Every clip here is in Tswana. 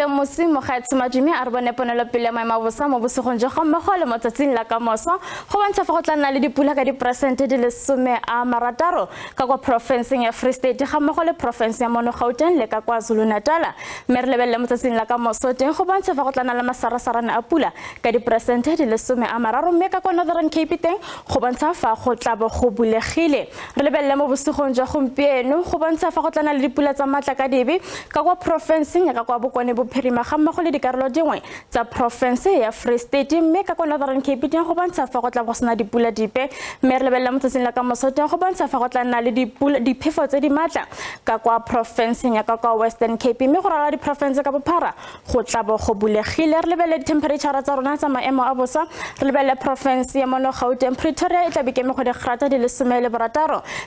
Tlogile mosi mogaetsho Madume a re bone ponelopele ya maemo a bosa mo bosigong jo ga mmogo le mo tsatsing la kamoso go bontsha fa go tla nna le dipula ka diperesente di le 60 ka kwa porofenseng ya Free State ga mmogo le porofense ya mono Gauteng le ka kwa Zulu-Natal. Mme re lebelele mo tsatsing la kamoso teng go bontsha fa go tla nna le masarasarane a pula ka diperesente di le 30 mme ka kwa Northern Cape teng go bontsha fa go tla bo go bulegile. Re lebelele mo bosigong jwa gompieno go bontsha fa go tla na le dipula tsa maatla ka dibe ka kwa porofenseng ya ka kwa Bokone Bophirima ga mmogo le dikarolo dingwe tsa porofense ya Free State mme ka kwa Northern Cape teng go bontsha fa go tla go sena dipula dipe. Mme re lebelele mo tsatsing la ka moso teng go bontsha fa go tla nna le dipula diphefo tse di maatla ka kwa porofenseng ya ka kwa Western Cape mme go ralala diporofense ka bophara go tla bo go bulegile. Re lebelele dithemphereitšhara tsa rona tsa maemo a bosa. Re lebelele porofense ya mono Gauteng. Pretoria e tla be keme go digrata di le 16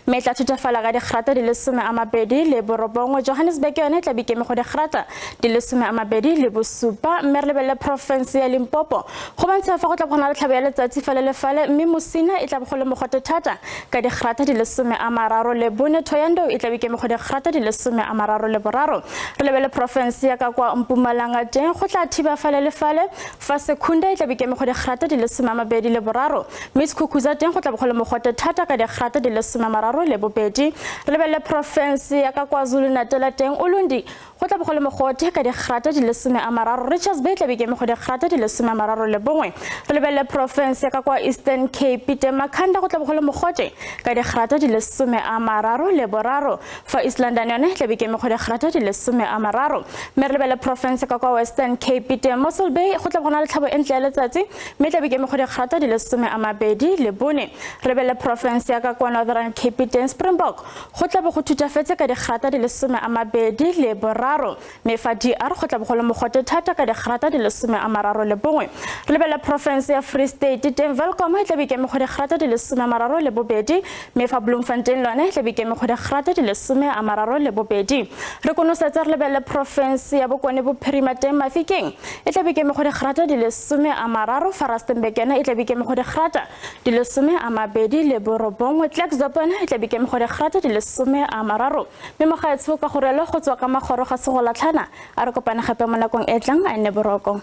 mme e tla thutafala ka digrata di le 29. Johannesburg yone e tla be keme go digrata di le 27. Mme re lebelele porofense ya Limpopo. Go bontsha fa go tla bo go na le tlhabo ya letsatsi fale le fale mme Musina e tla bo go le mogote thata ka digrata di le 34. Thohoyandou e tla be keme go digrata di le 33. Re lebele porofense ya ka kwa Mpumalanga teng go tla thiba fale le fale fa Secunda e tla be keme go digrata di le 23 mme Sekhukhuza teng go tla bo go le mogote thata ka digrata di le 32. Re lebelele porofense ya ka kwa Zulu-Natal teng Ulundi go tla bo go le mogote ka digrata di le 30. Richards Bay e tla be keme go digrata di le 31. Re lebelele porofense ya ka kwa Eastern Cape teng Makhanda go tla bo go le mogote ka digrata di le 33 fa East London yone e tla be keme go digrata di le 30. Mme re lebelele porofense ka kwa Western Cape teng Mossel Bay go tla bo go na le tlhabo e ntle ya letsatsi mme e tla be keme go digrata di le 24. Re lebelele porofense ya ka kwa Northern Cape teng Springbok go tla bo go thutafetse ka digrata di le 23 mme fa DR go tla bo go le mogote thata ka digrata di le 31. Re lebelele porofense ya Free State teng Welkom e tla be keme go digrata di le 32 mme fa Bloemfontein lone e tla be keme go digrata di le 32. Re konosetsa re lebelele porofense ya Bokone Bophirima teng Mafikeng e tla be keme go digrata di le 30 fa Rustenburg yone e tla be keme go digrata di le 29. Klerksdorp yone e tla be keme go digrata di le 30. Mme mogaetsho ka go rialo go tswa ka magoro ga segolatlhana a re kopane gape mo nakong e tlang a nne boroko.